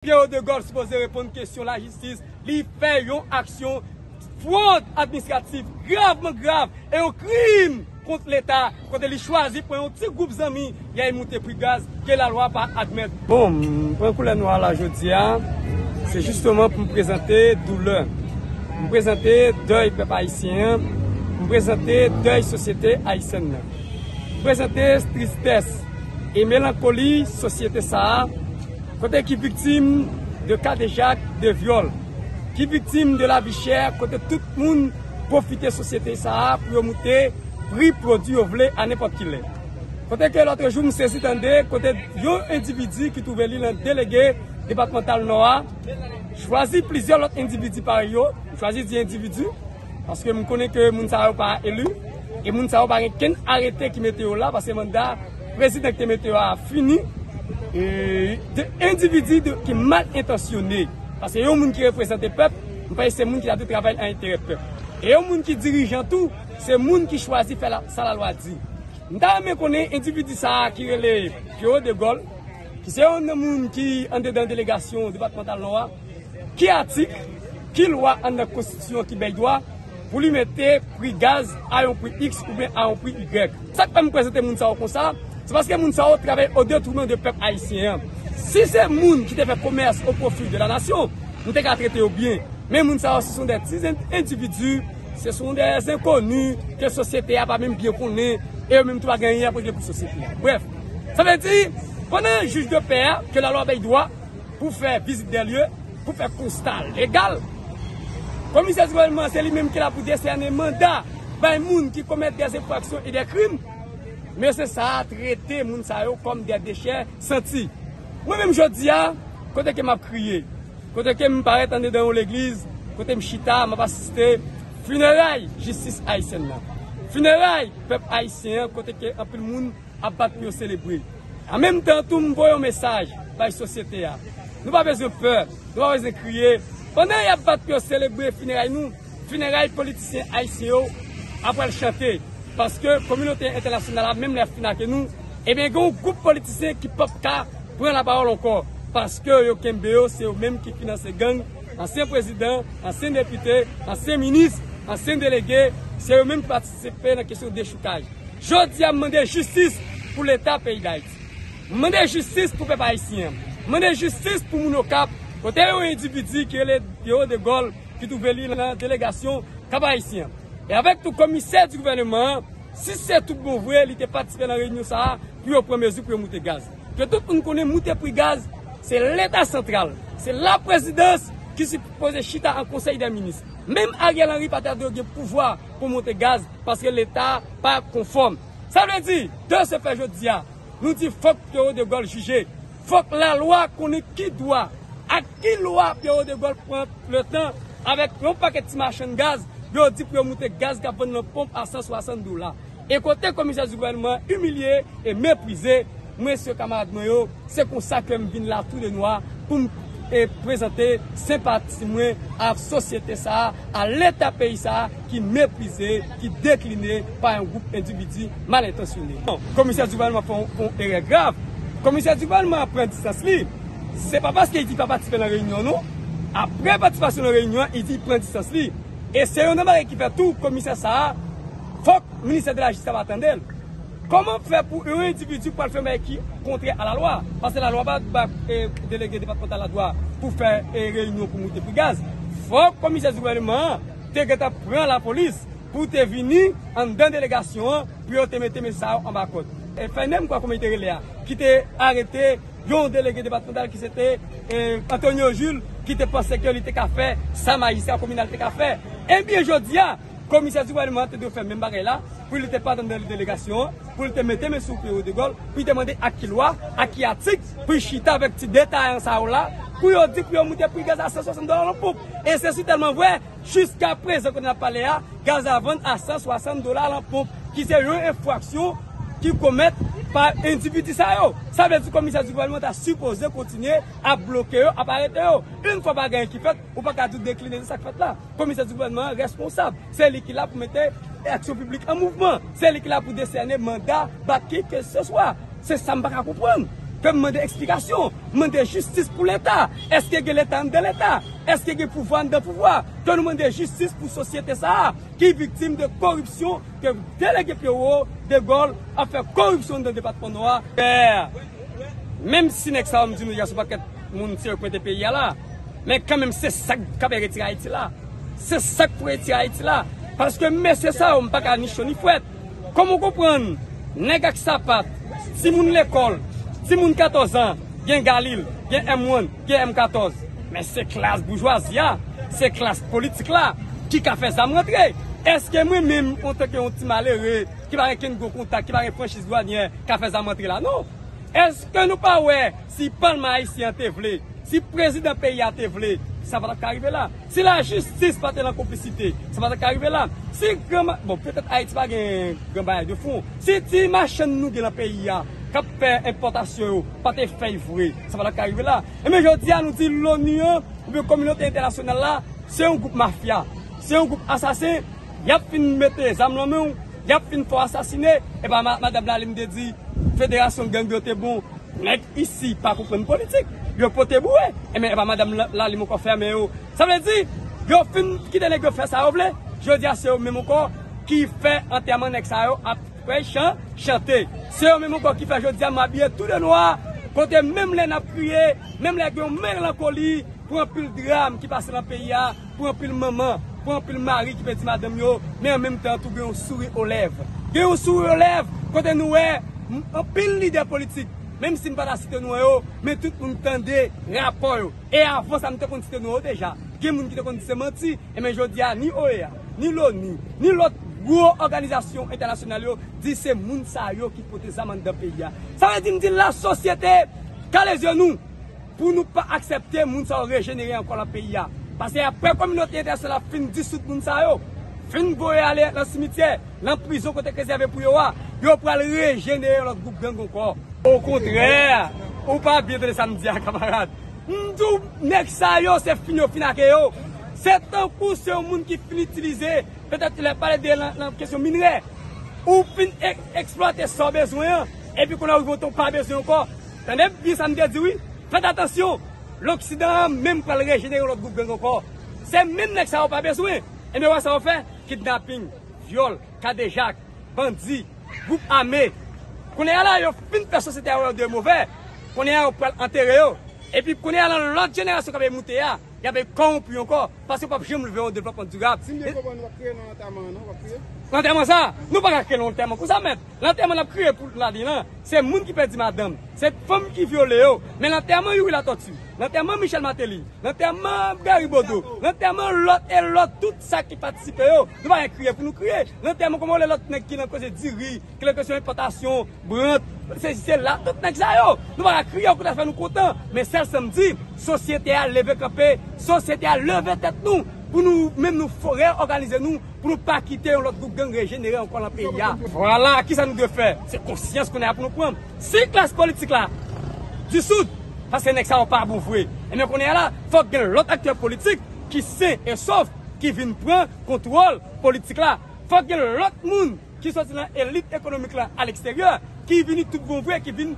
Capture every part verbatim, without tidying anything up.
Pierrot Degaule sipoze reponn kesyon lajistis. Li fè yon aksyon fwod administratif gravman grav e yon krim kont Leta, kote li chwazi pran yon ti gwoup zanmi y al moute pri gaz ke lalwa pa admèt. Bon, m pran koulè nwa la jodi a, se jisteman pou m prezante doulè. M prezante dèy pèp ayisyen an, m prezante dèy sosyete ayisyèn nan. M prezante tristès e melankoli sosyete sa a, kote ki viktim de kadejak, de vyòl, ki viktim de lavi chè, kote tout moun pwofite sosyete sa a pou yo moute pri pwodui yo vle a nenpòt ki lè. Kote ke lòt jou m sezi tande kote yon endividi ki twouve li nan delege depatmantal Nò a chwazi plizyè lòt endividi parèy yo, m chwazi di endividi, paske m konnen ke moun sa yo pa eli, e moun sa yo pa gen kenn arete ki mete yo la, paske manda prezidan ki te mete yo a fini, e, de endividi de, ki mal entansyone. Paske yon moun ki reprezante pèp, m panse se moun ki ta dwe travay an enterè pèp. E yon moun ki dirijan tou, se moun ki chwazi fè la, sa lalwa di. M ta renmen konnen endividi sa a ki rele Pierrot Degaule, ki se yon nan moun ki andedan delegasyon depatmantal Nò a, ki atik, ki lwa anndan konstitisyon ki bay dwa pou li mete pri gaz a yon pri X oubyen a yon pri Y. Sa k fè m prezante moun sa yo konsa, se paske moun sa yo travay o detrimè de pèp ayisyen an. Si se moun ki te fè komès o pwofi de la nasyon, nou te ka trete yo byen. Men moun sa yo, se son de ti endividi, se son de enkoni ke sosyete a pa menm byen konnen, e yo menm tou pa gen anyen a pote pou sosyete a. Brèf, sa vle di, pandan jij de pè a, ke lalwa bay dwa, pou fè vizit de lye, pou fè konsta legal. Komisè di gouvènman, se li menm ki la pou desène manda bay moun ki komèt de enfraksyon e de krim. Mesye sa a trete moun sa yo kòm de dechè santi. Mwen menm jodi a, kote ke m ap kriye, kote ke m parèt andedan yon legliz, kote m chita, m ap asiste fineray jistis ayisyèn nan. Fineray pèp ayisyen an, kote ke anpil moun ap bat pou yo selebre. An menm tan tou, m voye yon mesaj bay sosyete a. Nou pa bezwen pè, nou pa bezwen kriye. Pandan y ap bat pou yo selebre fineray nou, fineray politisyen ayisyen yo ap pral chante. Paske kominote entènasyonal la, menm lè fin ake nou, ebyen, gen yon gwoup politisyen ki p ap ka pran lapawòl ankò. Paske yo kenbe yo, se yo menm ki finanse gang, ansyen prezidan, ansyen depite, ansyen minis, ansyen delege, se yo menm ki patisipe nan kesyon dechoukaj. Jodi a, m mande jistis pou Leta peyi Dayiti. M mande jistis pou pèp ayisyen an. M mande jistis pou moun Okap, kote yon endividi ki rele Pierrot Degaule, ki twouve li nan delegasyon Kap Ayisyen an. E avèk tou komisè di gouvènman an, si se tout bon vre, li te patisipe nan reyinyon sa a pou yo pran mezi pou yo moute gaz. Ke tout moun konnen moute pri gaz, se Leta santral, se laprezidans ki sipoze chita an konsèy dè minis. Menm Ariel Henry pa ta dwe gen pouvwa pou monte gaz, paske Leta pa konfòm. Sa vle di, de se fè jodi a, nou di fòk Pierrot Degaule jije. Fòk lalwa konnen ki dwa, ak ki lwa Pierrot Degaule pran letan avèk yon pakèt ti machann gaz, yo di pou yo moute gaz k ap vann nan ponp a san swasant dola. E kote komisè di gouvènman an imilye e meprize, mwen se kamarad mwen yo, se konsa ke m vin la tou de nwa pou m, e, prezante senpati mwen a sosyete sa a, a Leta peyi sa a ki meprize, ki dekline pa yon gwoup endividi mal entansyone. Bon, komisè di gouvènman fè yon, fè yon erè grav. Komisè di gouvènman an pran distans li. Se pa paske li di pa patisipe nan reyinyon, non. Apre patisipasyon nan reyinyon an, li di li pran distans li. E se yon nan bagay ki fè tou komisè sa a, fòk ministè de la jistis ap tande l. Kòman fè pou yon endividi pral fè yon bagay ki kontrè a lalwa? Paske lalwa pa ba, e, delege depatmantal la dwa pou fè, e, reyinyon pou moute pri gaz. Fòk komisè di gouvènman an te gentan pran lapolis pou te vini anndan delegasyon an pou yo te mete mesye sa yo anba kòd. E Fènè, m kwè kòman li te rele a, ki te arete yon delege depatmantal ki se te, e, Antonio Jules, ki te panse ke li te ka fè sa majistra kominal te ka fè. Ebyen, jodi a, komisè di gouvènman an te dwe fè menm bagay la, pou li te pa t anndan delegasyon an, pou li te mete men sou Pierrot Degaule, pou li te mande ak ki lwa, ak ki atik, pou li chita avèk ti detayan sa yo la, pou yo di pou yo moute pri gaz a san swasant dola nan ponp. E se sitèlman vre, jiska prezan kote n ap pale a, gaz la vann a san swasant dola lan ponp, ki se yon enfraksyon ki komèt pa endividi sa yo. Sa vle di komisè di gouvènman ta sipoze kontinye ap bloke yo, ap arete yo. Yon fwa pa gen anyen ki fèt, ou pa ka di w dekline de sa k fèt la. Komisè di gouvènman an reskonsab. Se li ki la pou mete aksyon piblik an mouvman. Se li ki la pou desène manda ba kikeseswa. Se sa m pa ka konprann. Ke m mande eksplikasyon, mande jistis pou Leta. Èske gen Leta anndan Leta? Èske gen pouvwa anndan pouvwa? Ke nou mande jistis pou sosyete sa a ki viktim de koripsyon ke delege Pierrot Degol ap fè koripsyon anndan depatman Nò a. Menm si nèg sa yo m di nou deja se yon pakèt moun serye k mete peyi a la, men kanmenm se sa k ap retire Ayiti la. Se sa k pou retire Ayiti la. Paske mesye sa yo m pa ka ni cho ni fwèt. Kòman w konprann nèg ak sapat, timoun lekòl, timoun katòz an, gen Galil, gen M one, gen M katòz. Men se klas boujwazi a, se klas politik la ki ka fè zam rantre. Èske mwen menm antanke yon ti malere ki pa gen kenn gwo kontak, ki pa gen franchiz dwanyè, ka fè zam rantre la? Non. Èske nou pa wè si palman ayisyen an te vle, si prezidan peyi a te vle, sa pa t ap ka rive la? Si lajistis pa te nan konplisite, sa pa t ap ka rive la? Si gran ma-, bon, petèt Ayiti pa gen gran bagay de fon. Si ti machann nou gen nan peyi a k ap fè enpòtasyon yo pa te fè vre, sa pa t ap ka rive la? Ebyen jodi a nou di Loni an oubyen kominote entènasyonal la se yon gwoup mafya, se yon gwoup asasen. Y ap fin mete zam nan men w, y ap fin fè w asasine. Epa ma-, madanm Lalim te di federasyon gang yo te bon. Nèg isi pa konprann politik. Yo pote boure. Ebyen epa madanm La-, Lalim ankò fèmen yo. Sa vle di yo fin kite nèg yo fè sa yo vle. Jodi a se yo menm ankò ki fè antèman nèg sa yo ap fè chan, chante. Se yo menm ankò ki fè jodi a m abiye tou de nwa, kote menm lè n ap kriye, menm lè gen yon melankoli pou anpil dram ki pase nan peyi a, pou anpil manman, pou anpil mari ki pèdi madanm yo, men an menm tan tou gen yon souri o lèv. Gen yon souri o lèv kote nou wè m-, anpil lidè politik, menm si m pa ta site non yo, men tout moun tande rapò yo. E avan sa m te konn site non yo deja. Gen moun ki te konn di se manti, ebyen jodi a ni O E A, ni Loni, ni lòt gwo òganizasyon entènasyonal yo di se moun sa yo ki pote zam anndan peyi a. Sa vle di m di lasosyete kale zye nou pou nou pa aksepte moun sa yo rejenere ankò nan peyi a. Paske apre kominote entènasyonal la fin disoud moun sa yo, fin voye ale nan simityè, nan prizon kote k rezève pou yo a, yo pral rejenere yon lòt gwoup gang ankò. Okontrè, ou pa byen tande sa m di a, kamarad. M di w, nèg sa yo, se fin yo fin ake yo. Se tankou se yon moun ki fin itilize, petèt lè pale de nan, nan kesyon minerè. Ou fin e-, eksplwate sa w bezwen an, epi kounye a ou rive w pa bezwen ankò. Tande byen sa m te di wi. Fèt atansyon. Loksidan an menm pral rejenere yon lòt gwoup gang ankò. Se menm nèg sa yo pa bezwen. Ebyen wè sa yo fè? Kidnaping, vyòl, kadejak, bandi, gwoup ame. Kounye a la yo fin fè sosyete a wè yo de movè. Kounye a yo pral antere yo. Epi kounye a nan lòt jenerasyon k ap moute a, y ap kòwonpi ankò, paske yo p ap janm rive yon devlòpman dirab. Si m byen konprann, w ap kriye nan antèman an, non? W ap kriye? Lantèman sa, nou pa ka kriye nan lantèman konsa, mèt. Lantèman n ap kriye pou Lalim lan, se moun ki pèdi madanm, se fanm ki vyole yo. Men lantèman Youri Latortue, lantèman Michel Martelly, lantèman Gary Bodeau, lantèman lòt e lòt, tout sa ki patisipe yo, nou pa gen kriye pou nou kriye. Lantèman kòman w wè lòt nèg ki nan koze diri, ki nan kesyon enpòtasyon, Brandt, sesi sela, tout nèg sa yo. Nou pa ka kriye, okontrè sa fè nou kontan. Men sèl sa m di, sosyete a leve kanpe, sosyete a leve tèt nou, pou nou menm nou fò reyòganize nou, pou nou pa kite yon lòt gwoup gang rejenere ankò nan peyi a. Vwala, kisa nou dwe fè? Se konsyans kounye a pou nou pran. Si klas politik la disoud, paske nèg sa yo pa bon vre, ebyen kounye a la, fòk gen lòt aktè politik ki sen e sof, ki vin pran kontwòl politik la. Fòk gen lòt moun ki soti nan elit ekonomik la aleksteryè, ki vini tout bon vre, ki vin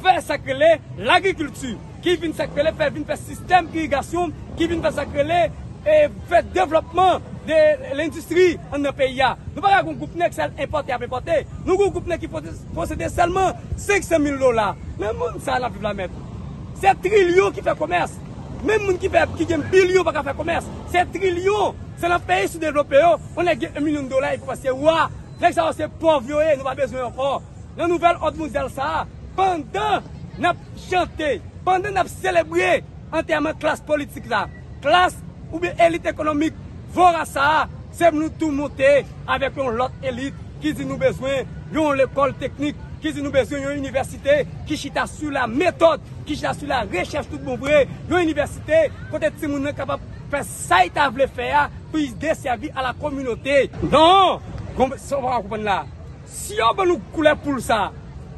fè sa k rele lagrikilti, ki vin sa k rele fè vin fè sistèm irigasyon, ki vin fè sa k rele e fè devlòpman de lendistri anndan peyi a. Nou pa ka gen yon gwoup nèg sèl enpòte y ap enpòte. Nou gen yon gwoup nèg ki pose-, posede sèlman senk san mil dola. Men monn sa n ap viv la mèt. Se trilyon ki fè komès. Menm moun ki fè, ki gen bilyon pa ka fè komès. Se trilyon. Se nan peyi soudevlope yo, yon nèg gen yon milyon dola, li pou pase wa. Nèg sa yo se pòv yo ye, nou pa bezwen yo ankò. Nan nouvèl òd mondyal sa a, pandan n ap chante, pandan n ap selebre antèman klas politik la, klas oubyen elit ekonomik voras sa a, se pou nou tou monte avèk yon lòt elit ki di nou bezwen yon lekòl teknik, ki di nou bezwen yon inivèsite ki chita sou la metòd, ki chita sou la rechèch tout bon vre, yon inivèsite kote timoun nan kapab fè sa l ta vle fè a pou l desèvi a la kominote. Non! Gon, sa w pa konprann la. Si yo ban nou koulè poul sa,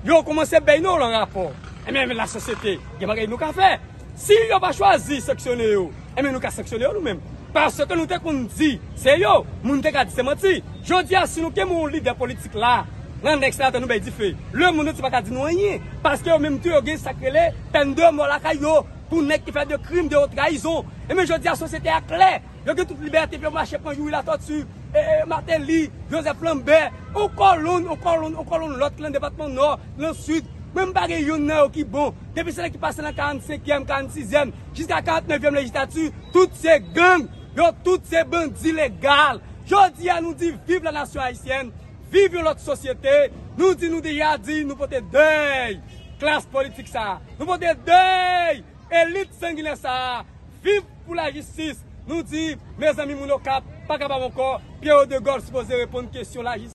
yo kòmanse bay nou lan rapò. Ebyen, lasosyete, gen bagay nou ka fè. Si yo pa chwazi sanksyone yo, ebyen, nou ka sanksyone yo nou menm. Paske nou te konn di, se yo, moun te ka di se manti. Jodi a, si nou kenbe yon lidè politik la, Nan nèg sa yo, nou bay dife. Lemonn yo pa ka di nou anyen. Paske yo menm tou, yo gen sa k rele pèn de mò lakay yo pou nèg ki fè de krim de trayizon. E men jodi a, sosyete a klè. Yo gen tout libète pou yo mache pran Youri Latortue, e, e, Martelly, Joseph Lambert, yon kolonn, yon kolonn, yon kolonn lòt nan depatman Nò, nan Sid. Mwen, m pa gen youn nan yo ki bon. Depi se nèg ki pase nan karannsenkyèm, karannsizèm, jiska karantnèvyèm lejizlatè, tout se gang. Yo tout se bandi legal. Jodi a, nou di viv la nasyon ayisyèn. Viv yon lòt sosyete. Nou di, nou deja di, nou pote dèy klas politik sa a. Nou pote dèy elit sanginè sa a. Viv pou lajistis. Nou di, mezanmi, moun Okap pa kapab ankò. Pierrot Degaule sipoze reponn kesyon lajistis.